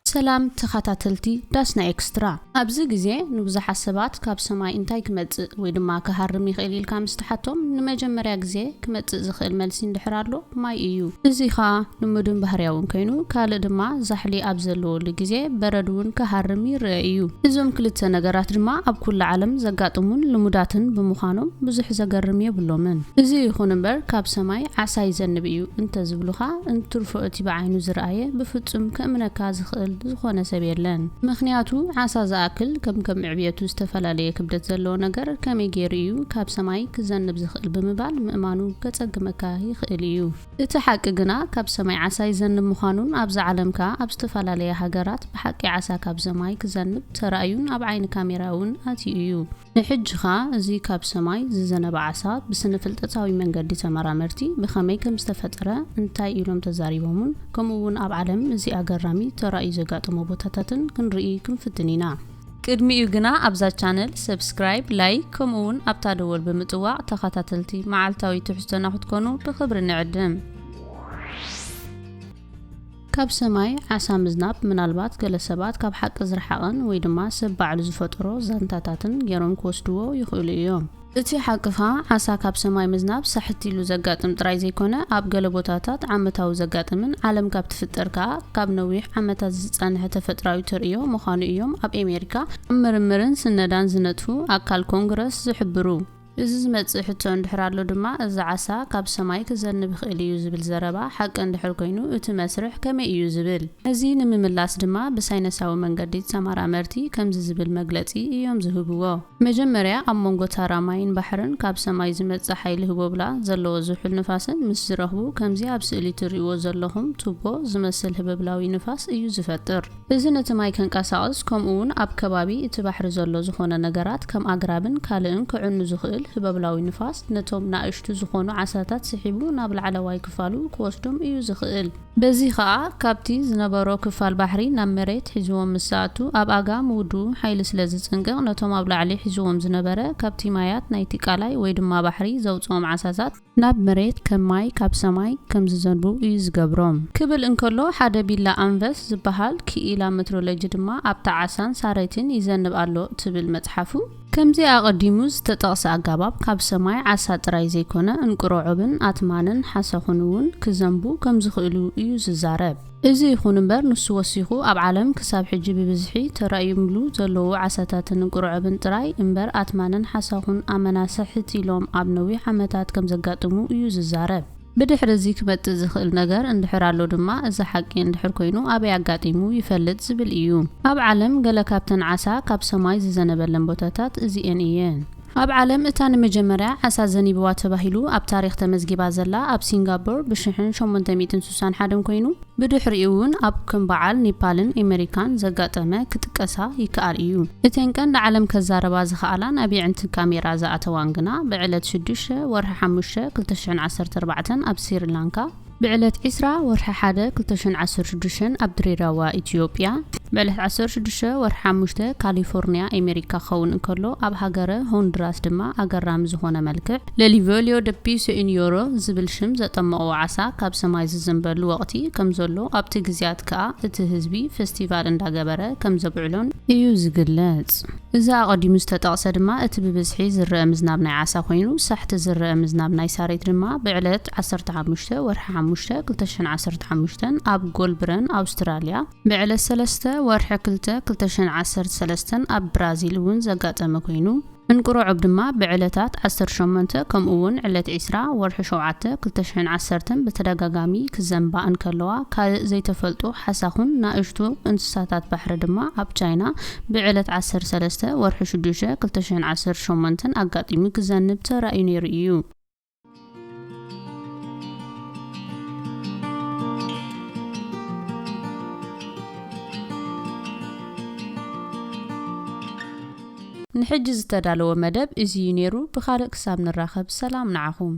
ሰላም ተኸታተልቲ ዳስና ኤክስትራ። ኣብዚ ግዜ ንብዙሓት ሰባት ካብ ሰማይ እንታይ ክመጽእ ወይ ድማ ክሃርም ይኽእል ኢልካ ምስ ትሓቶም፣ ንመጀመርያ ግዜ ክመጽእ ዝኽእል መልሲ እንድሕር ኣሎ፣ ማይ እዩ። እዚ ኸኣ ልሙድን ባህርያውን ኮይኑ፣ ካልእ ድማ ዛሕሊ ኣብ ዘለወሉ ግዜ በረድ እውን ክሃርም ይረአ እዩ። እዞም ክልተ ነገራት ድማ ኣብ ኩሉ ዓለም ዘጋጥሙን ልሙዳትን ብምዃኖም ብዙሕ ዘገርም የብሎምን። እዚ ይኹን እምበር ካብ ሰማይ ዓሳ ይዘንብ እዩ እንተዝብሉኻ እንትርፎ እቲ ብዓይኑ ዝረኣየ ብፍጹም ከእምነካ ዝኽእል ዝኾነ ሰብ የለን። ምኽንያቱ ዓሳ ዝኣክል ከም ከም ዕብየቱ ዝተፈላለየ ክብደት ዘለዎ ነገር ከመይ ገይሩ እዩ ካብ ሰማይ ክዘንብ ዝኽእል ብምባል ምእማኑ ከጸግመካ ይኽእል እዩ። እቲ ሓቂ ግና ካብ ሰማይ ዓሳ ይዘንብ ምዃኑን ኣብዛ ዓለም ከኣ ኣብ ዝተፈላለየ ሃገራት ብሓቂ ዓሳ ካብ ሰማይ ክዘንብ ተራእዩን ኣብ ዓይኒ ካሜራ እውን ኣትዩ እዩ። ንሕጂ ኸኣ እዚ ካብ ሰማይ ዝዘነበ ዓሳ ብስነ ፍልጠታዊ መንገዲ ተመራመርቲ ብኸመይ ከም ዝተፈጠረ እንታይ ኢሎም ተዛሪቦምን ከምኡ እውን ኣብ ዓለም እዚ ኣገራሚ ተራእዩ ዘጋጠሞ ቦታታትን ክንርኢ ክንፍትን ኢና። ቅድሚኡ ግና ኣብዛ ቻነል ሰብስክራይብ፣ ላይክ ከምኡ እውን ኣብታ ደወል ብምጥዋቕ ተኸታተልቲ መዓልታዊ ትሕዝቶና ክትኮኑ ብኽብሪ ንዕድም። ካብ ሰማይ ዓሳ ምዝናብ ምናልባት ገለ ሰባት ካብ ሓቂ ዝረሓቐን ወይ ድማ ሰብ ባዕሉ ዝፈጠሮ ዛንታታትን ገይሮም ክወስድዎ ይኽእሉ እዮም። እቲ ሓቂ ኸኣ ዓሳ ካብ ሰማይ ምዝናብ ሳሕት ኢሉ ዘጋጥም ጥራይ ዘይኮነ፣ ኣብ ገለ ቦታታት ዓመታዊ ዘጋጥምን ዓለም ካብ ትፍጠር ከኣ ካብ ነዊሕ ዓመታት ዝጸንሐ ተፈጥራዊ ተርእዮ ምዃኑ እዮም ኣብ ኣሜሪካ ኣብ ምርምርን ስነዳን ዝነጥፉ ኣካል ኮንግረስ ዝሕብሩ። እዚ ዝመጽእ ሕቶ እንድሕር ኣሎ ድማ፣ እዚ ዓሳ ካብ ሰማይ ክዘንብ ይኽእል እዩ ዝብል ዘረባ ሓቂ እንድሕር ኮይኑ፣ እቲ መስርሕ ከመይ እዩ ዝብል? ነዚ ንምምላስ ድማ ብሳይነሳዊ መንገዲ ተመራመርቲ ከምዚ ዝብል መግለጺ እዮም ዝህብዎ። መጀመርያ ኣብ መንጎ ታራ ማይን ባሕርን ካብ ሰማይ ዝመጽእ ሓይሊ ህቦብላ ዘለዎ ዝሑል ንፋስን ምስ ዝረኽቡ፣ ከምዚ ኣብ ስእሊ ትርእይዎ ዘለኹም ቱቦ ዝመስል ህበብላዊ ንፋስ እዩ ዝፈጥር። እዚ ነቲ ማይ ከንቀሳቕስ፣ ከምኡ እውን ኣብ ከባቢ እቲ ባሕሪ ዘሎ ዝኾነ ነገራት ከም ኣግራብን ካልእን ከዕኑ ዝኽእል ህበብላዊ ንፋስ፣ ነቶም ናእሽቱ ዝኾኑ ዓሳታት ስሒቡ ናብ ላዕለዋይ ክፋሉ ክወስዶም እዩ ዝኽእል። በዚ ኸኣ ካብቲ ዝነበሮ ክፋል ባሕሪ ናብ መሬት ሒዝዎም ምስ ኣቱ፣ ኣብ ኣጋ ምውድኡ ሓይሊ ስለ ዝጽንቅቕ፣ ነቶም ኣብ ላዕሊ ሒዝዎም ዝነበረ ካብቲ ማያት ናይቲ ቃላይ ወይ ድማ ባሕሪ ዘውጽኦም ዓሳታት ናብ መሬት ከም ማይ ካብ ሰማይ ከም ዝዘንቡ እዩ ዝገብሮም። ክብል እንከሎ፣ ሓደ ቢላ ኣንቨስ ዝበሃል ክኢላ ሜትሮሎጂ ድማ ኣብታ ዓሳን ሳሬትን ይዘንብ ኣሎ ትብል መጽሓፉ፣ ከምዚ ኣቐዲሙ ዝተጠቕሰ ኣገባብ ካብ ሰማይ ዓሳ ጥራይ ዘይኮነ፣ እንቁሮዖብን ኣትማንን ሓሳኹን እውን ክዘንቡ ከም ዝኽእሉ እዩ ዝዛረብ። እዚ ይኹን እምበር፣ ንሱ ወሲኹ፣ ኣብ ዓለም ክሳብ ሕጂ ብብዝሒ ተራእዩምሉ ዘለዉ ዓሳታትን እንቁሮዖብን ጥራይ እምበር፣ ኣትማንን ሓሳኹን ኣመና ስሕት ኢሎም ኣብ ነዊሕ ዓመታት ከም ዘጋጥሙ እዩ ዝዛረብ። ብድሕሪ እዚ ክመጽእ ዝኽእል ነገር እንድሕር ኣሎ ድማ፣ እዚ ሓቂ እንድሕር ኮይኑ ኣበይ ኣጋጢሙ ይፈልጥ ዝብል እዩ። ኣብ ዓለም ገለ ካብተን ዓሳ ካብ ሰማይ ዝዘነበለን ቦታታት እዚኤን እየን። ኣብ ዓለም እታ ንመጀመርያ ዓሳ ዘኒብዋ ተባሂሉ ኣብ ታሪኽ ተመዝጊባ ዘላ ኣብ ሲንጋፖር ብሽሕን ሸሞንተ ሚእትን ስሳን ሓደን ኮይኑ፣ ብድሕሪኡ እውን ኣብ ከም በዓል ኔፓልን ኣሜሪካን ዘጋጠመ ክጥቀሳ ይከኣል እዩ። እተን ቀንዲ ዓለም ከዛረባ ዝኸኣላ ናብ የዕንቲ ካሜራ ዝኣተዋን ግና ብዕለት ሽዱሽተ ወርሒ ሓሙሽተ ክልተ ሽሕን ዓሰርተ ኣርባዕተን ኣብ ስሪላንካ፣ ብዕለት ዕስራ ወርሒ ሓደ ክልተ ሽሕን ዓሰርተ ሽዱሽተን ኣብ ድሬዳዋ ኢትዮጵያ፣ ብዕለት ዓሰርተ ሽዱሽተ ወርሒ ሓሙሽተ ካሊፎርኒያ ኣሜሪካ ክኸውን እንከሎ፣ ኣብ ሃገረ ሆንዱራስ ድማ ኣገራሚ ዝኾነ መልክዕ ለሊቨሊዮ ደ ፒሶ ኢን ዮሮ ዝብል ሽም ዘጠመቑ ዓሳ ካብ ሰማይ ዝዝንበሉ ወቕቲ ከም ዘሎ፣ ኣብቲ ግዜያት ከኣ እቲ ህዝቢ ፈስቲቫል እንዳገበረ ከም ዘብዕሎን እዩ ዝግለጽ። እዚ ኣቐዲሙ ዝተጠቕሰ ድማ እቲ ብብዝሒ ዝረአ ምዝናብ ናይ ዓሳ ኮይኑ፣ ሳሕቲ ዝረአ ምዝናብ ናይ ሳሬት ድማ ብዕለት ዓሰርተ ሓሙሽተ ወርሒ ሓሙሽተ ክልተ ሽሕን ዓሰርተ ሓሙሽተን ኣብ ጎልብረን ኣውስትራልያ፣ ብዕለት ሰለስተ ወርሒ ክልተ ክልተ ሽሕን ዓሰርተ ሰለስተን ኣብ ብራዚል እውን ዘጋጠመ ኮይኑ፣ እንቁሮዖብ ድማ ብዕለታት ዓሰርተ ሸሞንተ ከምኡ እውን ዕለት ዕስራ ወርሒ ሸውዓተ ክልተ ሽሕን ዓሰርተን ብተደጋጋሚ ክዘንባ እንከለዋ፣ ካልእ ዘይተፈልጡ ሓሳኹን ናእሽቱ እንስሳታት ባሕሪ ድማ ኣብ ቻይና ብዕለት ዓሰርተ ሰለስተ ወርሒ ሽዱሽተ ክልተ ሽሕን ዓሰርተ ሸሞንተን ኣጋጢሙ ክዘንብ ተራእዩ ነይሩ እዩ። ንሕጂ ዝተዳለወ መደብ እዚ እዩ ነይሩ። ብኻልእ ክሳብ ንራኸብ ሰላም ንዓኹም።